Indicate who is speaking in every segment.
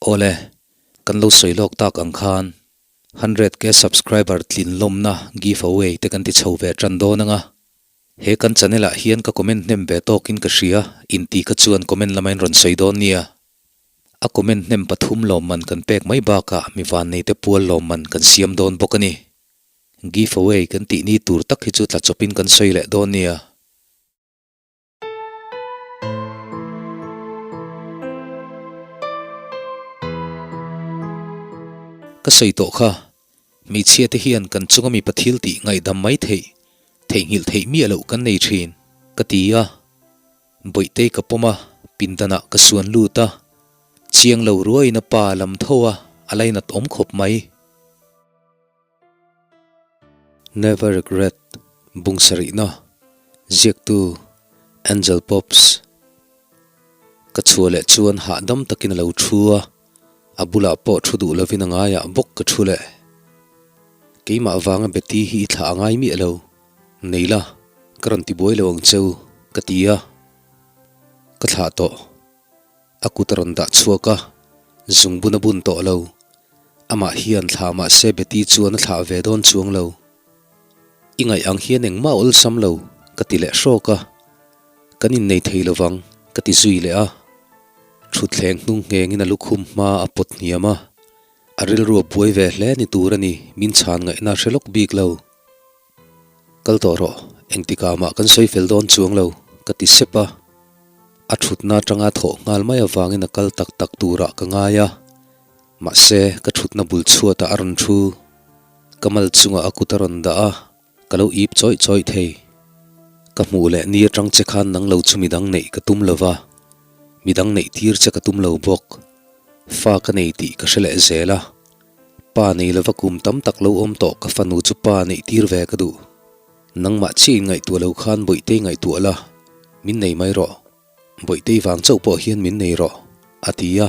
Speaker 1: Awle, kan lo sawi lawk tak ang khan 100K subscriber tlin lawmna give away te kan ti chho ve tan dawn anga. He kan channel ah hian ka comment hnem ve tawkin ka hria, inti kha chuan comment lama in rawn sawi dawn nia. A comment hnem pathum lawmman kan pek mai bakah mi vanneite pual lawmman kan siam dawn bawk a ni. Give away kan tih ni tur tak hi chu tla chawpin kan sawi leh dawn nia. Ka sawi tawh kha, hmeichhia te hian kan chunga mipa thil tih ngaihdam mai theih, theihnghilh theih miah loh kan nei thin, ka ti a. Bawihtei ka pawm a, pindanah ka suan lut a. Chiang lo ruaiin a pa lam tho a, a lainat awm khawp mai. Never Regret, Bung sarihna, Ziaktu, Angel Pops. Ka chhuah leh chuan hahdam takin a lo thu a, a bulah pawh thu duh lovin a ngaiah bawk ka thu leh. Keimah vanga Betty hi i thlah a ngai miah lo, nei la, ka rawn ti buai lo ang cheu, ka ti a. Ka thlah tawh. A kut a rawn dah chhuak a, zungbun a bun tawh lo. Amah hian thlah mah se Betty chuan a thlah ve dawn chuang lo. I ngaih ang hian engmah awlsam lo, ka ti leh hrawk a. Kan innei thei lovang, ka ti zui leh a. Thutthleng hnung nghengin a lukhum hma a pawt hniam a. A rilru a buai ve hle ni tur a ni, min chhan ngaihna a hre lawk bik lo. Kal tawh rawh, engtikah mah kan sawi fel dawn chuang lo, ka ti sep a. A thutna atanga thawh nghal mai avangin a kal tak tak turah ka ngai a. Mahse, ka thutna bul chhuatah a rawn thu. Ka mal chungah a kut a rawn dah a, ka lo ip chawih chawih thei. Ka hmuh leh ni atang che khan nang lo chu midang neih ka tum lo va, midang neih tir che ka tum lo bawk. Fa ka nei tih ka hre leh zel a. Pa nei lova kum tam tak lo awm tawh ka fanu chu pa neih tir ve ka duh. Nangmah chiah in ngaihtuah lo khan Bawihtei ngaihtuah la, min nei mai rawh. Bawihtei vang chauh pawh hian min nei rawh, a ti a.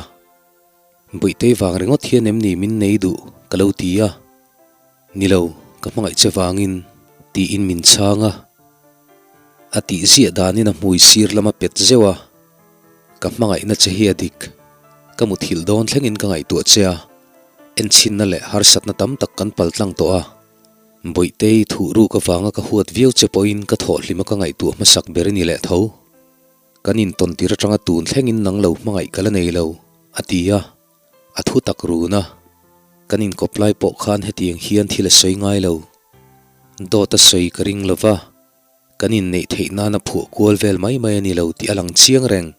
Speaker 1: Bawihtei vang ringawt hian em ni min nei duh ka lo ti a. Ni lo, ka hmangaih che vangin, tiin min chhang a. A tih ziah danin a hmui sir lama pet zeuh a. Ka hmangaihna che hi a dik. Ka muthilh dawn thlengin ka ngaihtuah che a, enchhinna leh harsatna tam tak kan pal tlang tawh a. Bawihtei thuh ruk avanga ka huat viau che pawhin ka thawhhlima ka ngaihtuah hmasak ber i ni leh tho. Kan intawn tir atanga tun thlengin nang lo hmangaih ka la nei lo, a ti a. A thu tak run a. Kan inkawp lai pawh khan hetiang hian thil a sawi ngai lo. Dawt a sawi ka ring lova. Kan inneih theih nana phuah kual vel mai mai a ni lo tih a lang chiang reng.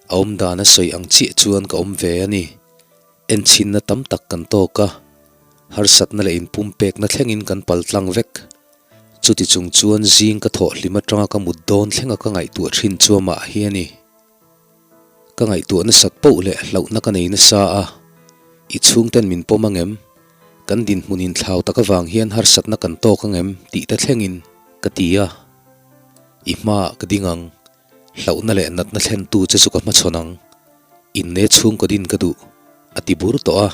Speaker 1: A awm dan a sawi ang chiah chuan ka awm ve a ni. Enchhinna tam tak kan tawk a, harsatna leh inpumpekna thlengin kan pal tlang vek. Chuti chung chuan zing ka thawh hlim atanga ka mut dawn thlenga ka ngaihtuah thin chu amah hi a ni. Ka ngaihtuah nasat poh leh hlauhna ka nei nasa a, i chhungten min pawm angem? Kan dinhmun inthlau tak avang hian harsatna kan tawk angem tih te thlengin ka ti a. I hmaah ka ding ang, hlauhna leh natna thlentu che chu ka hmachhawn ang. Inne chhungkaw din ka duh, a ti bur tawh a.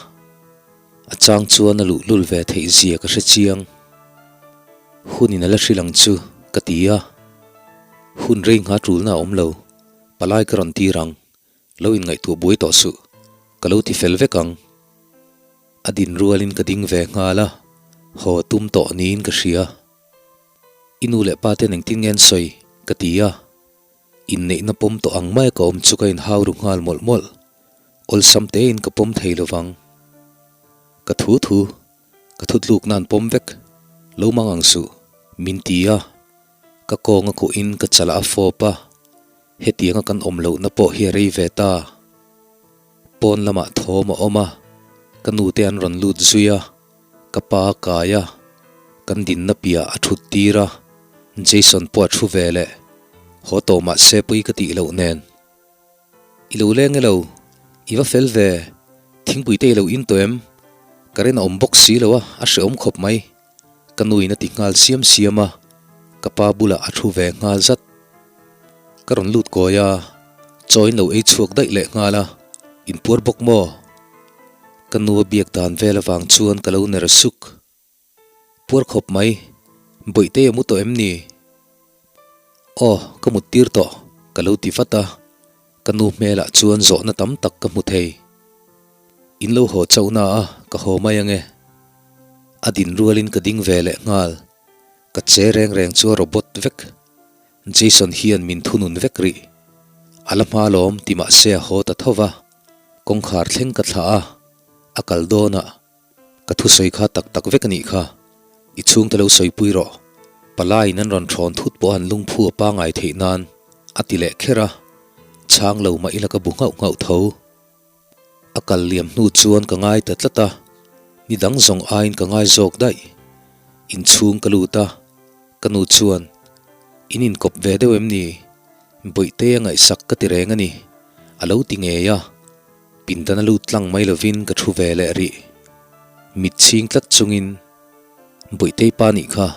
Speaker 1: A chang chuan a luhlul ve theih zia ka hre chiang. Hunin a la hrilh ang chu, ka ti a. Hun rei ngha tulna a awm lo. Palai ka rawn tir ang, lo inngaihtuah buai tawh suh, ka lo ti fel vek ang. A din rualin ka ding ve nghal a, haw tum tawh niin ka hria. I nu leh pa ten engtin nge an sawi? ka ti a. Inneihna pawm tawh ang mai ka awm chu ka inhau ru nghal mawlh mawlh. Awlsam tein ka pawm thei lovang. Ka thu thu, ka thutlukna an pawm vek, lo mang ang suh, min ti a. Ka kawng a kuhin ka chalah a fawp a, hetianga kan awm lohna pawh hi a rei ve ta. Pawn lamah thawm a awm a, ka nute an rawn lut zui a, ka pa a kai a, kan dinna piah a thut tir a, Jason pawh a thu ve leh. Haw tawh mah se pui ka tih loh nen. I lo leng e lo, i va fel ve, thingpui te i lo in tawh em? Ka rin a awm bawk si lo a, a hrehawm khawp mai. Ka nuin a ti nghal siam siam a, ka pa bulah a thu ve nghal zat. Ka rawn lut kawi a, chaw in lo ei chhuak daih leh nghal a, in puar bawk maw? Ka nu a biak dan vel avang chuan ka lo ner suk. Puar khawp mai, Bawihtei a mu tawh em ni? Aw, ka mut tir tawh, ka lo ti vat a, ka nu hmelah chuan zawhna tam tak ka hmu thei. In lo haw chauh na a, ka haw mai ange. A din rualin ka ding ve leh nghal. Ka che reng reng chu a robot vek. Jason hian min thunun vek rih. A la hma lawm ti mahse a haw ta tho va. Kawngkhar thleng ka thlah a, a kal dawn a. Ka thusawi kha tak tak vek a nih kha. I chhungte lo sawipui rawh. Palaiin an rawn thawn thut pawh an lungphu a pangai theih nan a ti leh kher a. Chhang lo mah ila ka bu nghauh nghauh tho. A kal liam hnu chuan ka ngai ta tlat a, ni dang zawng aiin ka ngai zawk daih. Inchhung ka lut a, ka nu chuan, In inkawp ve deuh em ni? Bawihte a ngaihsak ka ti reng a ni, a lo ti ngei a. Pindan a lut tlang mai lovin ka thu ve leh rih. Mit chhing tlat chungin, Bawihtei pa nih kha,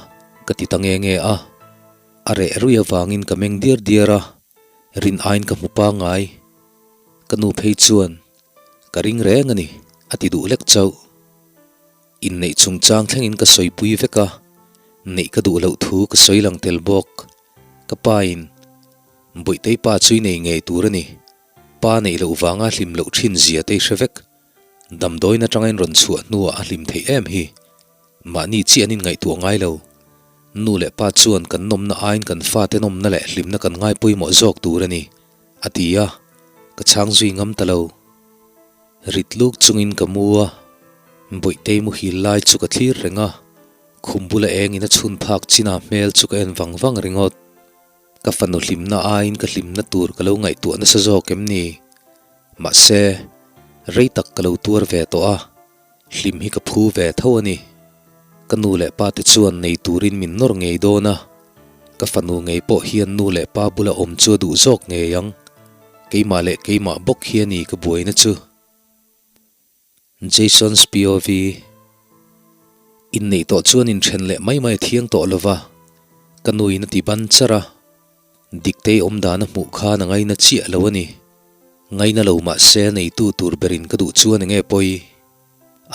Speaker 1: ka ti ta nge nge a. A reh rui avangin ka meng diar diar a, rin aiin ka hmu pangngai. Ka nu phei chuan, Ka ring reng a ni, a ti duh lek chauh. Inneih chungchang thlengin ka sawipui vek a, neih ka duh loh thu ka sawi lang tel bawk. Ka pain, Bawihtei pa chu i nei ngei tur a ni. Pa neih loh vanga hlim loh thin zia te i hre vek. Damdawiin atanga in rawn chhuah hnuah a hlim theih em hi. Mahni chiah an inngaihtuah ngai lo. Nu leh pa chuan kan nawmna aiin kan fate nawmna leh hlimna kan ngai pawimawh zawk tur a ni, a ti a, ka chhang zui ngam ta lo. Rit luk chungin ka mu a, Bawihtei muhil lai chu ka thlir reng a, khum bula engin a chhun phak chinah hmel chu ka en vang vang ringawt. Ka fanu hlimna aiin ka hlimna tur ka lo ngaihtuah nasa zawk em ni? Mahse, rei tak ka lo tuar ve tawh a, hlim hi ka phu ve tho a ni. Ka nu leh pa te chuan nei turin min nawr ngei dawn a, ka fanu ngei pawh hian nu leh pa bula awm chu a duh zawk ngei ang. Keimah leh keimah bawk hi a ni ka buaina chu. Jason's POV, Inneih tawh chuan inthen leh mai mai a thiang tawh lova, ka nuin a ti ban char a. Diktei awm dan a hmuh khan a ngaina chiah lo a ni. Ngaina lo mah se neitu tur berin ka duh chuan enge pawi?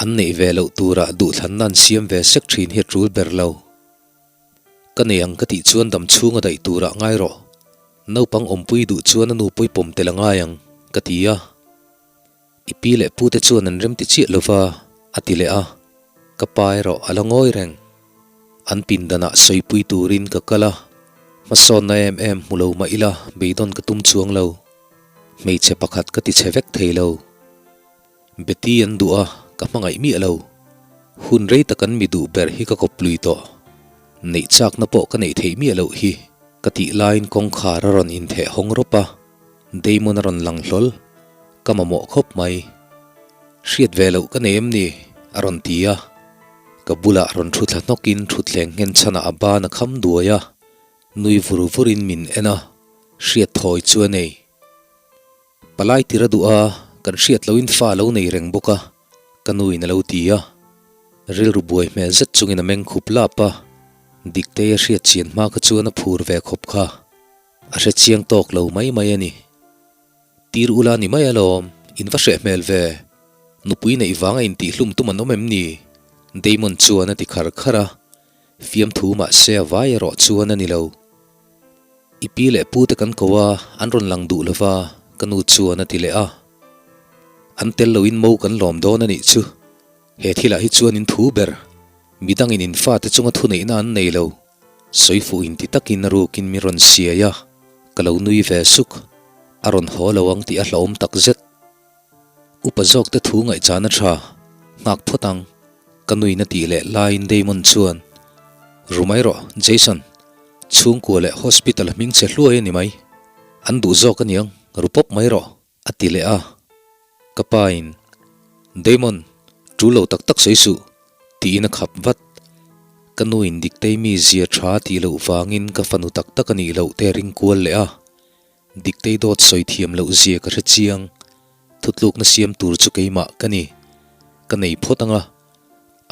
Speaker 1: An neih ve loh turah duhthlanna an siam ve sek thin hi a tul ber lo. Ka nei ang ka tih chuan dam chhunga daih turah ngai rawh. Naupang awmpui duh chuan a nu pawi pawm tel a ngai ang, ka ti a. I pi leh pu te chuan an remti chiah lova, a ti leh a. Ka pa erawh a la ngawi reng. An pindanah sawipui turin ka kal a, hmasawnna em em hmu lo mah ila beidawn ka tum chuang lo. Hmeichhe pakhat ka ti chhe vek thei lo. Betty an duh a, ka hmangaih miah lo. Hun rei tak an mi duh ber hi ka kawplui tawh. Neih chakna pawh ka neih theih miah loh hi ka tih laiin kawngkhar a rawn intheh hawng rawp a. Damon a rawn lang hlawl, ka mamawh khawp mai. Hriat ve loh ka nei em ni? a rawn ti a. Ka bulah rawn thu thla hnawkin thutthleng nghen chhanah a ban a kham duai a, nui vur vurin min en a, hriat thawi chu a nei. Palai tir a duh a, kan hriat lohin fa a lo nei reng bawk a, ka nuin a lo ti a. Rilru buai hmel zet chungin a meng khup lap a, Diktei a hriat chian hma kha chuan a phur ve khawp kha. A hre chiang tawk lo mai mai a ni. Tir ula ni mai alawm, in va hreh hmel ve. Nupui neih vanga intihhlum tum an awm em ni? Damon chuan a ti khar khar a, fiamthu mahse a vai erawh chuan a ni lo. I pi leh pu te kan ko a, an rawn lang duh lova, ka nu chuan a ti leh a. An tel loin mo kan lawm dawn a nih chu. He thilah hi chuan in thu ber, midangin in fate chunga thuneihna an nei lo. Sawi fuh inti takin a rukin min rawn siai a, ka lo nui ve suk. A rawn haw lo ang tih a hlauhawm tak zet. Upa zawk te thu ngaihchana tha, nghak phawt ang, ka nuin a tih leh laiin Damon chuan, Ru mai rawh, Jason. Chhungkua leh hospital hming che hluai a ni mai. An duh zawk aniang, ru pawp mai rawh. A ti leh a, ka pa in, Damon, tul lo tak tak sawi suh, tiin a khap vat. Ka nu in Diktei mi zia tha tih loh vangin ka fanu tak tak a nih loh te a ring kual leh a. Diktei dawt sawi thiam loh zia ka hre chiang, thutlukna siam tur chu keimah ka ni. Ka nei phawt ang a,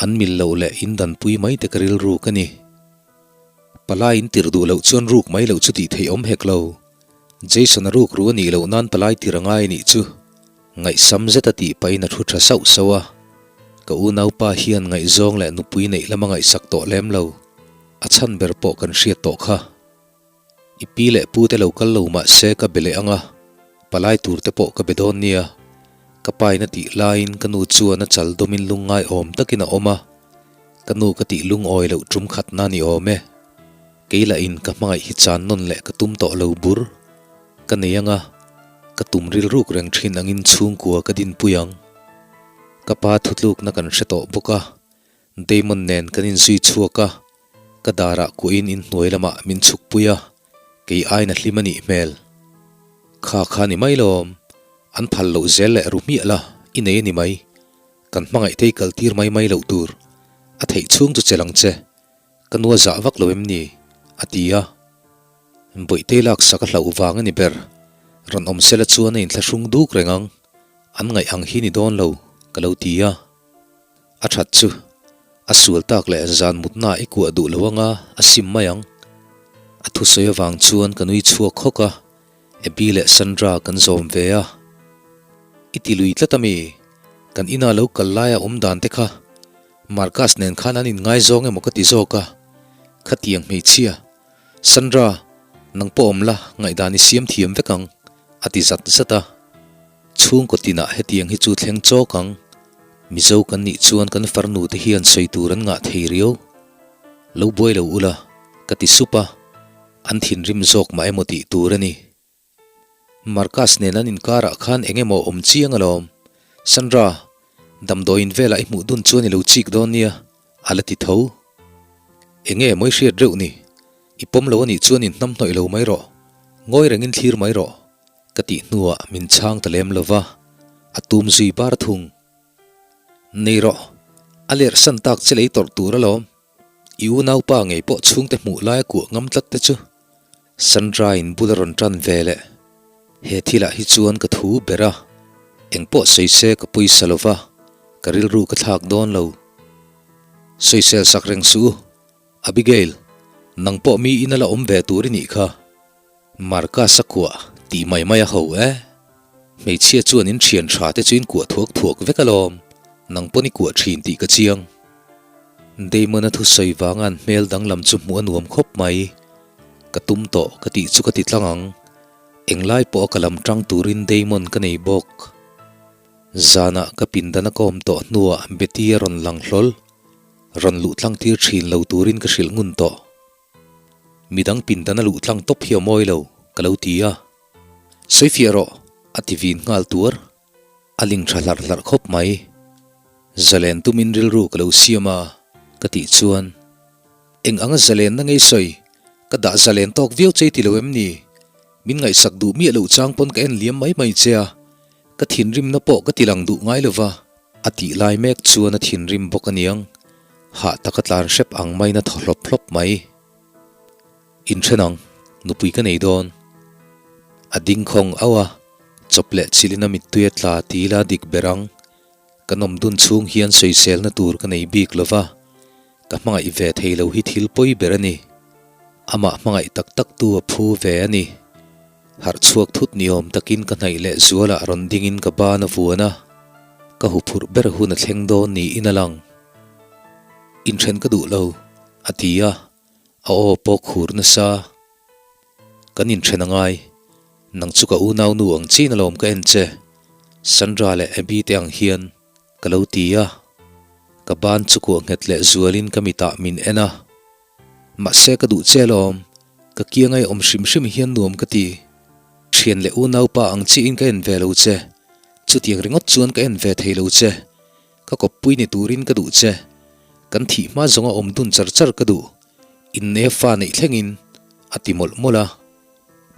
Speaker 1: an mil loh leh in danpui mai te ka rilru ka ni. Palai in tirh duh loh chuan ruk mai loh chu tih theih awm hek lo. Jason a ruk ru a nih loh nan palai tir a ngai a nih chu. Ngaihsam zet a tih pahin a thu tha sauh sauh a. Ka unaupa hian ngaihzawng leh nupui neih lama ngaihsak tawh lem lo. A chhan ber pawh kan hriat tawh kha. I pi leh pu te lo kal lo mah se ka be leh ang a, palai tur te pawh ka be dawn nia. Ka pain a tih laiin ka nu chuan a chal dawmin lungngai awm takin a awm a, ka nu ka tih lungawi loh tum khatna ni awm e. Kei lahin ka hmangaih hi chan nawn leh ka tum tawh lo bur. Ka nei anga, ka tum rilruk reng thin angin chhungkua ka dinpui ang. Ka pa thutlukna kan hre tawh bawk a, Damon nen kan inzui chhuak a, ka darah kuahin inhnuai lamah min chhukpui a, kei aiin a hlim a nih hmel. Kha kha ni mai lawm, an phal loh zel leh ru hmiah la, i nei a ni mai. Kan hmangaih te i kal tir mai mai loh tur, a theih chhung chu che lang che, ka nua zah vak lo em ni? a ti a. Bawihtei laksak a hlauh vang a ni ber, rawn awm sela chuan a inthlahrung duk reng ang, an ngaih ang hi ni dawn lo, ka lo ti a. A that chu a sual tak leh zan mutna i kuah duh lo anga a sim mai ang. A thusawi avang chuan ka nui chhuak hawk a, Abby leh Sandra kan zawm ve a. I ti lui tlat ami? Kan ina lo kal laia awm dan te kha Marcus nen khan an inngaizawng emaw ka ti zawk a, khatiang hmeichhia. Sandra, nang pawh awm la, ngaihdan i siam thiam vek ang, a ti zat zat a. Chhungkaw tinah hetiang hi chu thleng chawk ang. Mizo kan nih chuan kan farnu te hian sawi tur an ngah thei riau. Lo buai lo ula, ka ti sup a, an thinrim zawk mah emaw tih tur a ni. Marcus nen an inkarah khan eng emaw awm chiang alawm. Sandra, damdawiin velah i hmuh dun chuan i lo chik dawn nia, a la ti tho. Enge mawi hriat reuh ni? I pawm lo a nih chuan inhnamhnawih lo mai rawh. Ngawi rengin thlir mai rawh. Ka tih hnuah min chhang ta lem lo va, a tum zui bar thung. Nei rawh, a lerh san tak che lei tawrh tur alawm. I unaupa ngei pawh chhungte hmuh laia kuah ngam tlat te chu. Sandra in bul a rawn tan ve leh. He thilah hi chuan ka thu ber a, engpawh sawi se ka pawisa lo va, ka rilru ka thlak dawn lo. Sawisel sak reng suh u, Abigail, nang pawh mi ina la awm ve tur i nih kha. Marcus a kuah tih mai mai a ho e. Hmeichhia chuan in thian tha te chu in kuah thuak thuak vek alawm, nang pawn i kuah thin tih ka chiang. Damon-a thusawi vanga an hmel danglam chu hmuh a nuam khawp mai. Ka tum tawh ka tih chu ka ti tlang ang. Englai pawh a ka lam tang turin Damon ka nei bawk. Zanah ka pindan a ka awm tawh hnuah Betty a rawn lang hlawl. Rawn luh tlang tir thin lo turin ka hrilh ngun tawh. Midang pindan a luh tlang tawp hi a mawi lo, ka lo ti a. Sawifiah rawh, a ti vin nghal tuar. A ling tha hlarh hlarh khawp mai. Zalen tumin rilru ka lo siam a, ka tih chuan, Eng anga zalenna ngei sawi, ka dah zalen tawk viau che i ti lo em ni? Min ngaihsak duh miah loh chang pawn ka en liam mai mai che a, ka thinrimna pawh ka ti lang duh ngai lo va. A tih lai mek chuan a thinrim bawk aniang, hah taka tlan hrep ang maiin a thaw hlawp hlawp mai. Inthen ang, nupui ka nei dawn. A ding khawng auh a, chawp leh chilhin a mittui a tla ti ila dik ber ang. Ka nawm dun chhung hian sawiselna tur ka nei bik lo va, ka hmangaih ve thei lo hi thil pawi ber a ni. Amah hmangaih tak tak tu a phu ve a ni. Harh chhuak thut ni awm takin ka hnaih leh zualah rawn dingin ka ban a vuan a, ka huphurh ber hun a thleng dawn niin a lang. Inthen ka duh lo, a ti a, a aw pawh khur nasa. Kan inthen a ngai, nang chu ka unaunu ang chin alawm ka en che, Sandra leh Abby te ang hian, ka lo ti a. Ka ban chu kuah nghet leh zualin ka mitah min en a. Mahse ka duh che alawm, ka kiangai awm hrim hrim hian nuam ka ti. Thian leh unaupa ang chiahin ka en ve lo che, chutiang ringawt chuan ka en ve thei lo che, ka kawppui ni turin ka duh che, kan thih hma zawnga awm dun char char ka duh, inne fa neih thlengin, a ti mawlh mawlh a.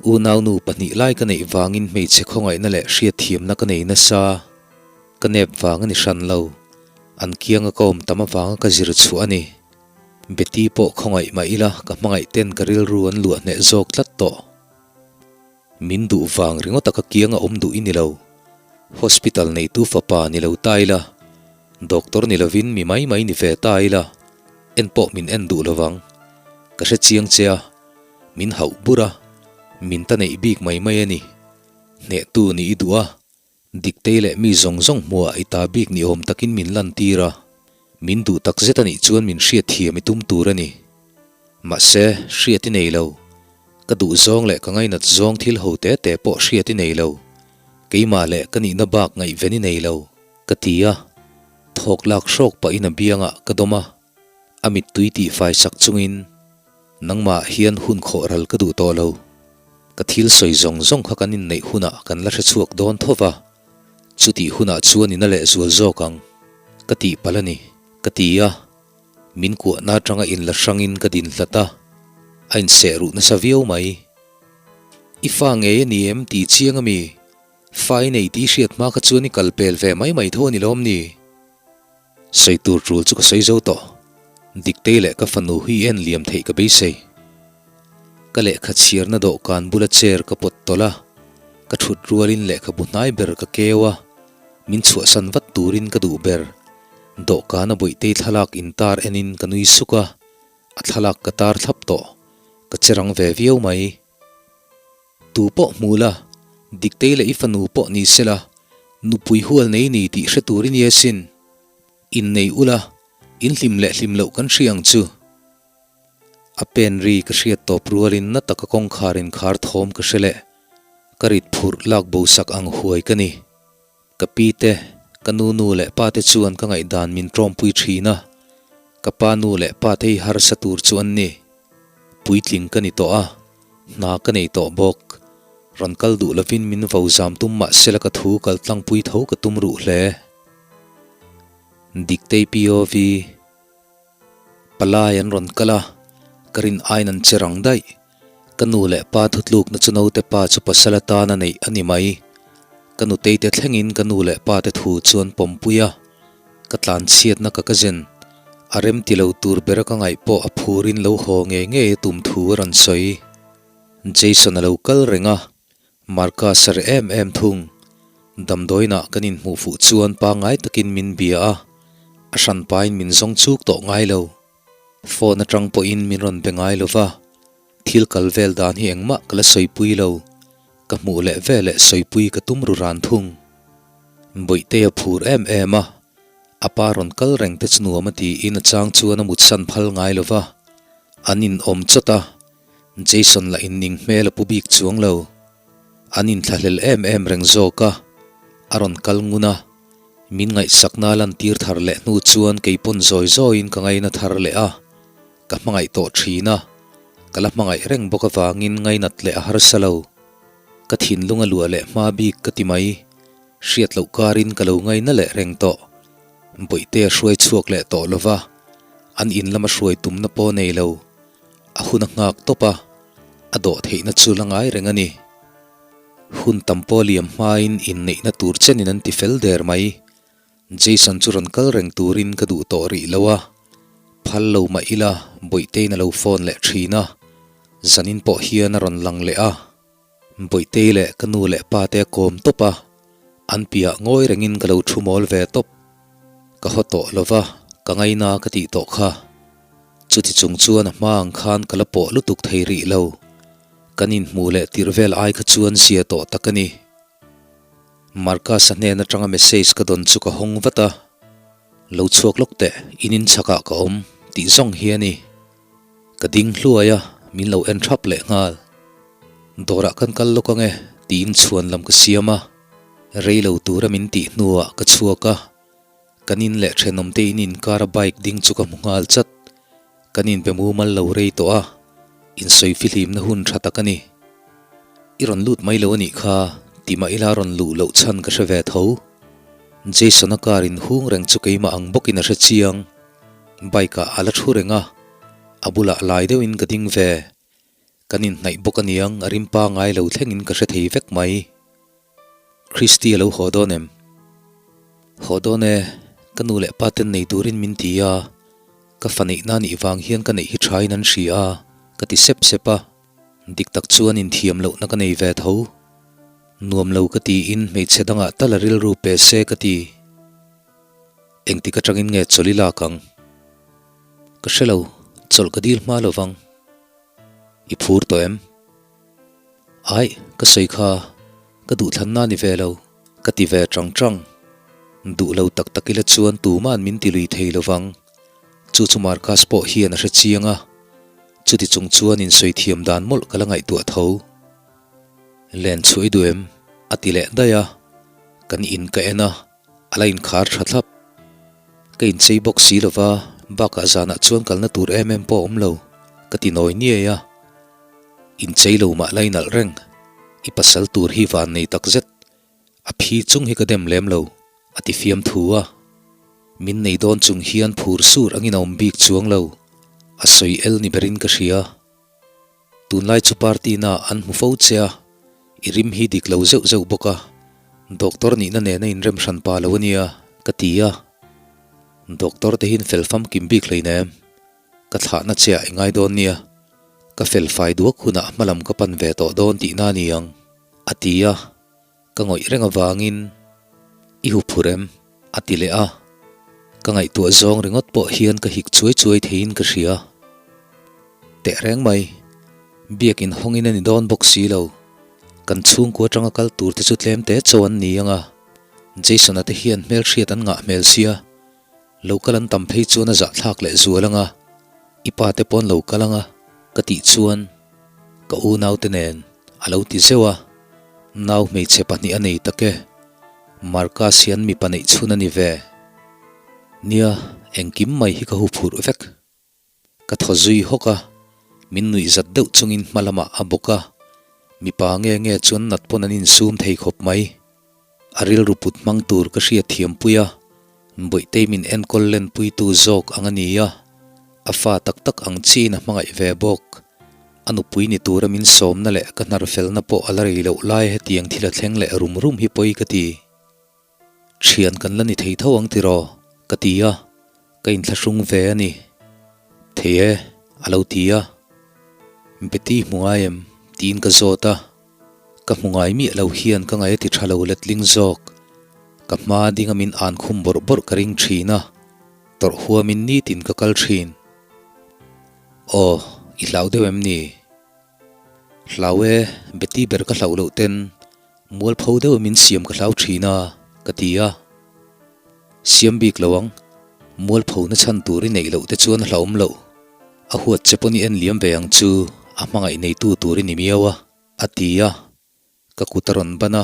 Speaker 1: Unaunu pahnih lai ka neih vangin hmeichhe khawngaihna leh hriatthiamna ka nei nasa. Ka nep vang a ni hran lo, an kianga ka awm tam avanga ka zir chhuah a ni. Betty pawh khawngaih mah ila ka hmangaih ten ka rilru an luah hneh zawk tlat tawh. Min duh vang ringawt a ka kiang a awm duh i ni lo. Hospital neitu fapa ni lo ta ila, doctor ni lovin mi mai mai ni ve ta ila, en pawh min en duh lovang. Ka hre chiang che a, min hauh bur a, min ta neih bik mai mai a ni. Hnehtu nih i duh a, Diktei leh mi zawng zawng hmuah i ta bik ni awm takin min lantir a, min duh tak zet a nih chuan min hriatthiam i tum tur a ni. Mahse, hriat i nei lo. Ka duh zawng leh ka ngainat zawng thil ho te te pawh hriat i nei lo. Keimah leh ka nihna bak ngaihven i nei lo, ka ti a. Thawk lak hrawk pahin a biangah ka dawm a, a mittui tihfai sak chungin, Nangmah hian hun khawh ral ka duh tawh lo. Ka thil sawi zawng zawng kha kan inneih hunah kan la hre chhuak dawn tho va, chutih hunah chuan in a lehzual zawk ang, ka tih palh a ni, ka ti a. Min kuahna atanga inla hrangin ka din hlat a, a inseh ruh nasa viau mai. I fa ngei a ni em tih chiang a mi? Fa i nei tih hriat hma kha chuan i kal pel ve mai mai tho a ni lawm ni? Sawi tur tul chu ka sawi zo tawh. Diktei leh ka fanu hi i en liam theih ka beisei. Ka lehkha chhiarna dawhkan bula chair ka pawt tawlh a, ka thut rualin lehkhabu hnai ber ka keu a, min chhuahsan vat turin ka duh ber. Dawhkana Bawihtei thlalak intar enin ka nui suk a, a thlalak ka tar thlap tawh. Ka che rang ve viau mai. Tu pawh hmu la, Diktei leh i fanu pawh ni se la, nupui hual nei ni tih hre tur i nia sin. Innei ula, in hlim leh hlim loh kan hria ang chu. A pen ri ka hriat tawp rualin na taka kawngkhar inkhar thawm ka hre leh, ka rit phurh lak bo sak ang huai ka ni. Ka pi te, ka nu nu leh pa te chuan ka ngaihdan min tawmpui thin a, ka pa nu leh pa te hi harsa tur chu an ni. Puitling ka ni tawh a, hna ka nei tawh bawk. Rawn kal duh lovin min vo zam tum mah sela ka thu kal tlangpui tho ka tum ruh hle. Diktei POV. Palai an rawn kal a, ka rin aiin an che rang daih. Ka nu leh pa thutlukna chu naute pa chu pasal atan a neih a ni mai. Ka nutei te thlengin ka nu leh pa te thu chu an pawmpui a, ka tlanchhiatna ka ka zen. A rem ti lo tur bera ka ngaih pawh a phurin lo haw ngei ngei a tum thu a rawn sawi. Jason a lo kal reng a, Marcus a reh em em thung. Damdawiinah kan inhmuh fuh chuan pangngai takin min bia a, a hran pain min zawng chuk tawh ngai lo. Phone atang pawhin min rawn be ngai lo va, thil kal vel dan hi engmah ka la sawipui lo. Ka hmuh leh veleh sawipui ka tum ru ran thung. Bawihtei a phur em em a, a pa rawn kal reng te chu nuam a tiin a chang chuan a mutsan phal ngai lo va, an inawm chawt a. Jason lah in ning hmel a pu bik chuang lo. An inthlahlel em em reng zawk a, a rawn kal ngun a. Min ngaihsakna lantir thar leh hnu chuan kei pawn zawi zawiin ka ngaina thar leh a, ka hmangaih tawh thin a, ka la hmangaih reng bawk avangin ngainat leh a harsa lo. Ka thinlung a luah leh hma bik ka ti mai, hriat loh karin ka lo ngaina leh reng tawh. Bawihte a hruai chhuak leh tawh lova, an in lama hruai tumna pawh nei lo. A hun a nghak tawp a, a dawh theihna chu la ngai reng a ni. Hun tam pawh liam hmain inneihna tur chenin an ti fel der mai. Jason chu rawn kal reng turin ka duh tawh rih lo a, phal lo mah ila Bawihteiin a lo phone leh thin a, zanin pawh hian a rawn lang leh a. Bawihtei leh ka nu leh pa te a kawm tawp a, an piah ngawi rengin ka lo thu mawl ve tawp. Ka haw tawh lo va, ka ngaina ka tih tawh kha. Chuti chung chuan a hma ang khan ka la pawh lutuk thei rih lo. Kan inhmuh leh tirh vel ai kha chuan zia tawh tak a ni. Marcus-a hnen atanga message ka dawn chu ka hawng vat a, Lo chhuak lawk teh, in inchhakah ka awm tih zawng hi a ni. Ka ding hluai a, min lo en thap leh nghal. Dawrah kan kal lawk ange tiin chhuan lam ka siam a, rei lo tura min tih hnuah ka chhuak a, kan in leh thenawm te in inkar a bike ding chu ka hmu nghal chat. Kan inbe mumal lo rei tawh a, insawi fihlimna hun tha tak a ni. I rawn lut mai lo a nih kha, ti mah ila rawn luh loh chhan ka hre ve tho. Jason-a car inhung reng chu keimah ang bawkin a hre chiang. Bike ah a la thu reng a, a bulah lai deuhin ka ding ve. Kan inhnaih bawk aniang a rim pangai lo thlengin ka hre thei vek mai. Christy a lo haw dawn em? Haw dawn e, ka nu leh pa ten nei turin min ti a, ka fa neihna nih vang hian ka neih hi thain an hria a, ka ti sep sep a. Dik tak chuan inthiam lohna ka nei ve tho. Nuam lo ka tiin hmeichhe dangah tal a rilru pe se ka ti. Engtik atangin nge chawlh i lak ang? Ka hre lo, chawlh ka dil hma lo vang. I phur tawh em? Aih, ka sawi kha, ka duhthlanna ni ve lo, ka ti ve tang tang. Duh lo tak tak ila chuan tuma'n min ti lui thei lo vang. Chu chu Marcus pawh hian a hre chiang a, chuti chung chuan insawi thiam dan mawlh ka la ngaihtuah tho. Len chhuah i duh em? a ti leh daih a. Kan in ka en a, a la inkhar tha thlap. Ka inchei bawk si lo va, bakah zanah chuan kalna tur em em pawh a awm lo, ka ti nawi niai a. Inchei lo mah la inalh reng, i pasal tur hi van nei tak zet, a phi chung hi ka dem lem lo, a ti fiam thu a. Min nei dawn chung hian phur sur angin a awm bik chuang lo, a sawi el ni berin ka hria. Tunlai chu party na an hmu fo che a, i rim hi dik lo zeuh zeuh bawk a, doctor nihna nena inrem hran pa lo a nia, ka ti a. Doctor te hian fel famkim bik hleinem, ka thlahna che ah i ngai dawn nia, ka fel fai duak hunah hmalam ka pan ve tawh dawn tihna a ni ang, a ti a. Ka ngawih reng avangin i huphur em? a ti leh a, ka ngaihtuah zawng ringawt pawh hian ka hik chuai chuai theiin ka hria. Tehreng mai, biakin hawngin a ni dawn bawk si lo. Kan chhungkua atanga kal tur te chu tlem te chaw an ni ang a, Jason-a te hian hmelhriat an ngah hmel sia, lo kal an tam phei chuan a zahthlak leh zual ang a, i pa te pawn lo kal ang a, ka tih chuan ka unaute nen a lo ti zeuh a, nau hmeichhe pahnih a nei tak e, Marcus hian mipa neih chhun a ni ve. Nia, engkim mai hi ka hu phurh vek. Ka thaw zui hawk a, min nuih zat deuh chungin hma lamah a bawk a, mipa nge nge chuan nat pawn an insum thei khawp mai. A rilru put hmang tur ka hriat thiam pui a, Bawihtei min enkawl lenpuitu zawk ang a ni a, a fa tak tak ang chiin a hmangaih ve bawk. A nupui ni tura min sawmna leh ka hnar felna pawh a la rei loh lai hetiang thil a thleng leh rum rum hi pawi ka ti. Thian kan la ni thei tho ang tiraw? ka ti a, ka inthlahrung ve a ni. Thei e, a lo ti a. Betty hmu ngai em? tiin ka zawt a. Ka hmu ngai miah lo hian ka ngaih a ti tha lo letling zawk. Ka hma dinga min an khum bawrh bawrh ka ring thin a, tawrh huamin nitin ka kal thin. Aw, i hlau deuh em ni? Hlau e, Betty ber ka hlauh loh ten mualpho deuh min siam ka hlau thin a, ka ti a. Siam bik lo ang, mualpho na chhan tur i neih loh te chuan a hlauhawm loh. A huat che pawn i en liam ve ang chu, a hmangaih neitu tur i ni miau a, a ti a. Ka kut a rawn ban a,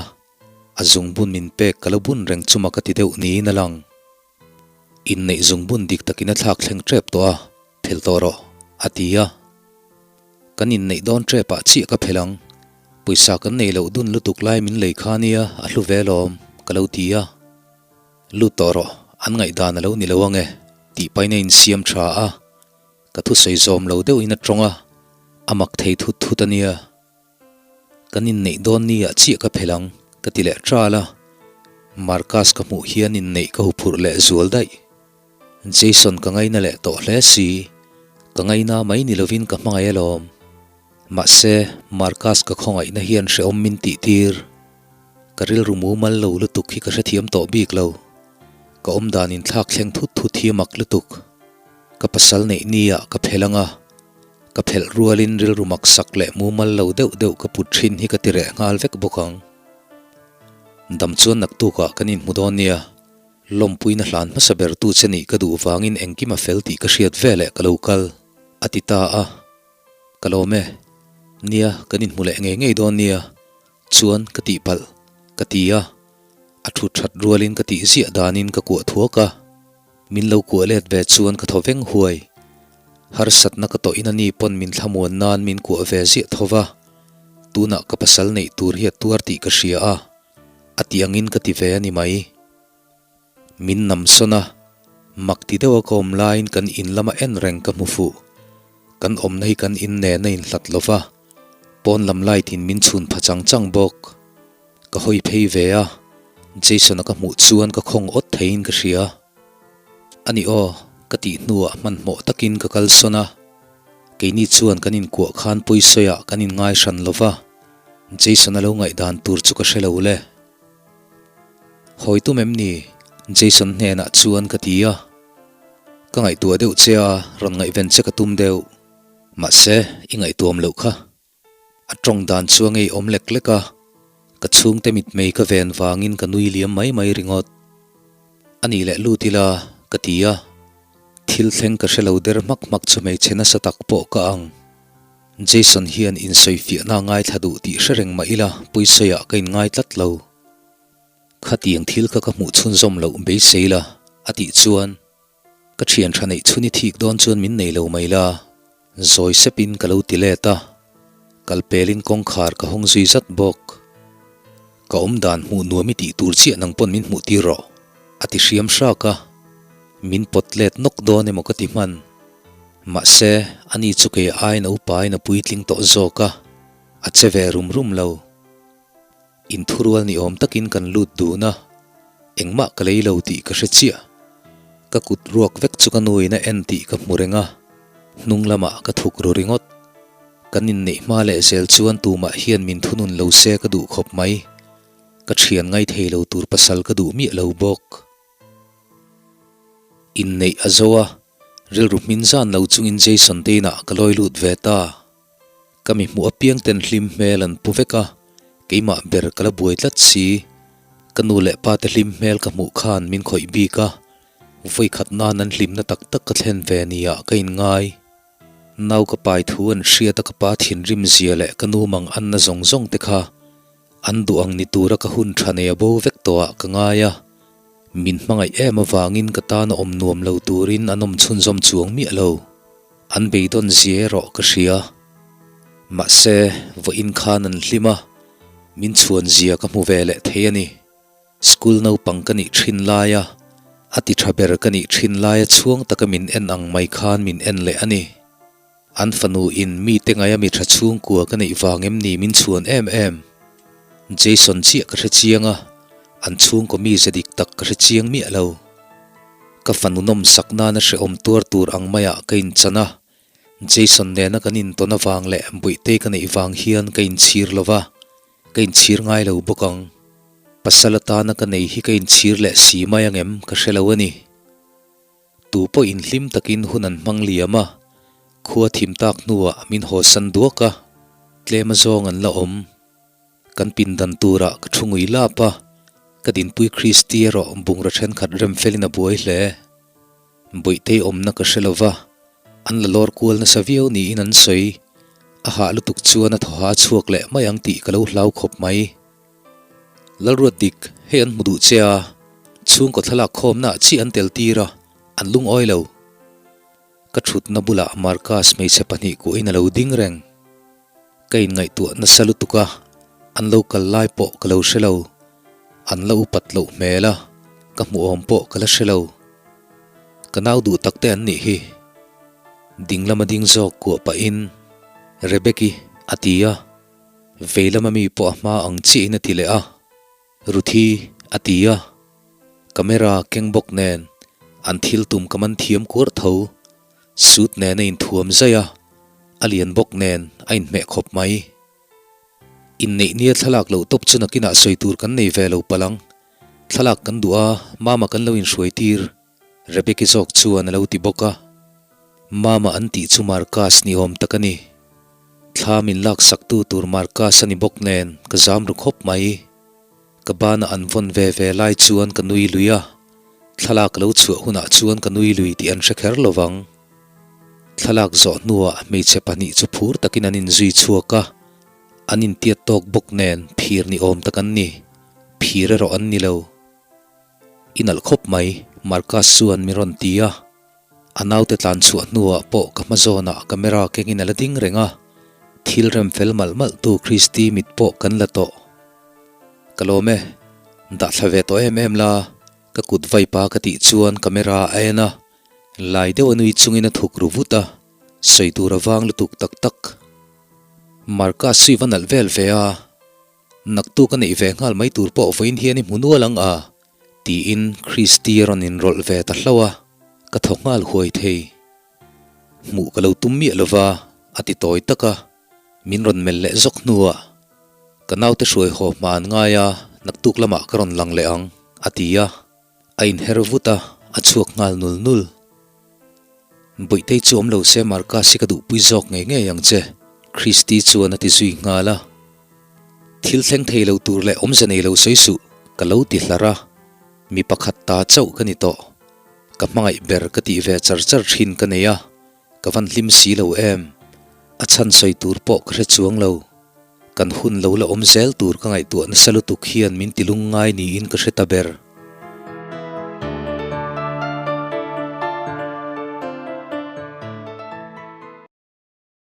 Speaker 1: a zungbun min pek ka lo bun reng chuma ka ti deuh niin a lang. Inneih zungbun dik takin a thlak thleng tep tawh a, phel tawh rawh, a ti a. Kan inneih dawn tep ah chiah ka phel ang, pawisa kan neih loh dun lutuk lai min lei kha nia a hlu ve alawm, ka lo ti a. Lut tawh rawh, an ngaihdan a lo ni lo ang e, tih pain a insiam tha a. Ka thusawi zawm lo deuhin a tawng a, a mak thei thut thut a nia. Kan inneih dawn ni ah chiah ka phel ang, ka ti leh ṭal a. Marcus ka hmuh hian inneih ka huphurh leh zual daih. Jason ka ngaina leh tawh hle si, ka ngaina mai ni lovin ka hmangaih alawm. Mahse, Marcus ka khawngaihna hian hrehawm min tih tir. Ka rilru mumal lo lutuk hi ka hrethiam tawh bik lo. Ka awmdan inthlak thleng thut thut hi a mak lutuk. Ka pasal neih ni ah ka phel ang a, ka phelh rualin rilru mak sak leh mumal lo deuh deuh ka put thin hi ka ti reh nghal vek bawk ang. Dam chuan naktukah kan inhmu dawn nia, lawmpuina hlan hmasa ber tu che nih ka duh vangin engkim a fel tih ka hriat veleh ka lo kal, a ti ta a. Ka lawm e. Nia, kan inhmu leh ngei ngei dawn nia. Chuan ka tihpalh, ka ti a. A thut that rualin ka tih ziah danin ka kuah thuak a. Min lo kuah let ve chuan ka thaw veng huai. Harsatna ka tawhin a ni pawn min thlamuan nan min kuah ve ziah tho va. Tunah ka pasal neih tur hi a tuar tih ka hria a, a ti angin ka ti ve a ni mai. Min nam sawn a, mak ti deuha ka awm laiin kan in lama en reng ka hmu fuh. Kan awmna hi kan in nen a inhlat lo va, pawn lam light in min chhun pha chang chang bawk. Ka hawi phei ve a, Jason-a ka hmuh chuan ka khawng awt theiin ka hria. A ni aw, ka tih hnuah hmanhmawh takin ka kal sawn a. Keini chuan kan inkuah khan pawisawiah kan inngai hran lo va, Jason-a lo ngaihdan tur chu ka hre lo le. Hawi tum em ni? Jason hnenah chuan ka ti a. Ka ngaihtuah deuh che a, rawn ngaihven che ka tum deuh. Mahse, i ngaihtuam loh kha. A tawng dan chu a ngeiawm lek lek a, ka chhungte mitmei ka ven vangin ka nui liam mai mai ringawt. A nih leh lut ila, ka ti a. Thil thleng ka hre lo der hmak hmak chu hmeichhe nasa tak pawh ka ang. Jason hian insawifiahna a ngaithla duh tih hre reng mah ila pawisawiah ka inngai tlat lo. Khatiang thil kha ka hmuh chhunzawm loh beisei la, a tih chuan ka thian tha neih chhun i thik dawn chuan min nei lo mai la, zawi sepin ka lo ti let a, kal pelin kawngkhar ka hawng zui zat bawk. Ka awm dan hmuh nuam i tih tur chiah nang pawn min hmuh tir rawh, a ti hriam hrak a, min pawt let nawk dawn emaw ka ti hman. Mahse, ani chu kei aiin a upain a puitling tawh zawk a, a che ve rum rum lo. Inthurual ni awm takin kan lut dun a, engmah ka lei lo tih ka hre chiah. Ka kut ruak vek chu ka nuin a en tih ka hmu reng a, hnung lamah ka thuk ru ringawt. Kan inneih hma leh zel chuan tumah hian min thunun lo se ka duh khawp mai. Ka thian ngai thei lo tur pasal ka duh miah lo bawk. Inneih a zo a, rilru hmin zan lo chungin Jason te inah ka lawi lut ve ta. Ka mi hmuh apiang ten hlim hmel an pu vek a, keimah ber ka la buai tlat si. Ka nu leh pa te hlim hmel ka hmuh khan min khawih bik a, vawi khat nan an hlimna tak tak ka thlen ve nia ka inngai. Nau ka pai thu an hriat a ka pa thinrim zia leh ka nu mang anna zawng zawng te kha an duh ang ni tura ka hun tha nei a bo vek tawh ah ka ngai a, min hmangaih em avangin ka tan a awm nuam lo turin an awm chhunzawm chuang miah lo. An beidawn zia erawh ka hria. Mahse, vawiin khan an hlim a, min chhuan zia ka hmu ve leh thei a ni. School naupang ka nih thin laia, a ti tha ber ka nih thin laia chhuang taka min en ang mai khan min en leh a ni. An fanu in mite ngaia mi tha chhungkua ka neih vang em ni min chhuan em em? Jason chiah ka hre chiang a, an chhungkaw mize dik tak ka hre chiang miah lo. Ka fanu nawmsak nana hrehawm tuar tur ang maiah ka inchan a, Jason nena kan intawn avang leh Buihtei ka neih vang hian ka inchhir lo va, ka inchhir ngai lo bawk ang. Pasal atana ka nei hi ka inchhir leh si mai angem ka hre lo a ni. Tu pawh inhlim takin hun an hmang liam a, khua thim tak hnuah min hawsan duak a, tlem azawng an la awm. Kan pindan turah ka thu ngui lap a, ka dinpui Christy erawh bungraw thenkhat rem felin a buai hle. Bawihtei awmna ka hre lova, an la lawr kual nasa viau niin an sawi. A hah lutuk chuan a thawha a chhuak leh mai ang tih ka lo hlau khawp mai. Lalruat dik, hei an hmu duh che a, chhungkaw thlalak khawmnaah chiah an tel tir a, an lungawi lo. Ka thutna bulah Marcus hmeichhe pahnih kuahin a lo ding reng. Ka inngaihtuah nasa lutuk a, an lo kal lai pawh ka lo hre lo. An la upat loh hmel a, ka hmuhawm pawh ka la hre lo. Ka nau duh tak te an nih hi. Ding lama ding zawk kuah pahin, Rebeki a ti a, vei lama mi pawh a hma ang chiahin a ti leh a. Ruthi a ti a, camera keng bawk nen an thil tum ka man thiam kuar tho, suit nen a inthuam zaih a, a lian bawk nen a inhmeh khawp mai. Inneih nia thlalak loh tawp chu nakinah sawi tur kan nei ve lo palh ang, thlalak kan duh a, mama kan lo inhruai tir. Rebeki zawk chuan a lo ti bawk a, Mama an tih chu Marcus ni awm tak a ni. Thla min laksaktu tur Marcus a ni bawk nen ka zam ru khawp mai. Ka bana an vawn ve ve lai chuan ka nui lui a, thlalak lo chhuah hunah chuan ka nui lui tih an hre kher lo vang. Thlalak zawh hnuah hmeichhe pahnih chu phur takin an inzui chhuak a, an intiat tawk bawk nen phir ni awm tak an ni. Phir erawh an ni lo. I nalh khawp mai, Marcus chuan min rawn ti a. A naute tlan chhuah hnuah pawh ka hma zawnah camera kengin a la ding reng a, thil rem fel malh malh tu Christy mit pawh kan la tawh. Ka lawm e, dah thla ve tawh em em la, ka kut vai pa ka tih chuan camera a en a, lai deuh a nui chungin a thuk ru vut a, sawi tur a vang lutuk tak tak. Marcus chu i va nalh vel ve a. Naktuk a neih ve nghal mai tur pawh vawiin hian i hmu nual ang a? tiin Christy a rawn inrawlh ve ta hlauh a, ka thaw nghal huai thei. Hmuh ka lo tum miah lova, a ti tawi tak a, min rawn melh leh zawk hnuah, Ka naute hruai haw hma an ngai a, naktuk lamah ka rawn lang leh ang, a ti a, a inher vut a, a chhuak nghal nul nul. Bawihtei chu awm lo se Marcus hi ka duhpui zawk ngei ngei ang che, Christy chuan a ti zui nghal a. Thil thleng thei lo tur leh awmze nei lo sawi suh, ka lo ti hlar a. Mi pakhat ta chauh ka ni tawh. Ka hmangaih ber ka tih ve char char thin ka nei a, ka van hlim si lo em. A chhan sawi tur pawh ka hre chuang lo. Kan hun lo la awm zel tur ka ngaihtuah nasa lutuk hian min ti lungngai niin ka hre ta ber.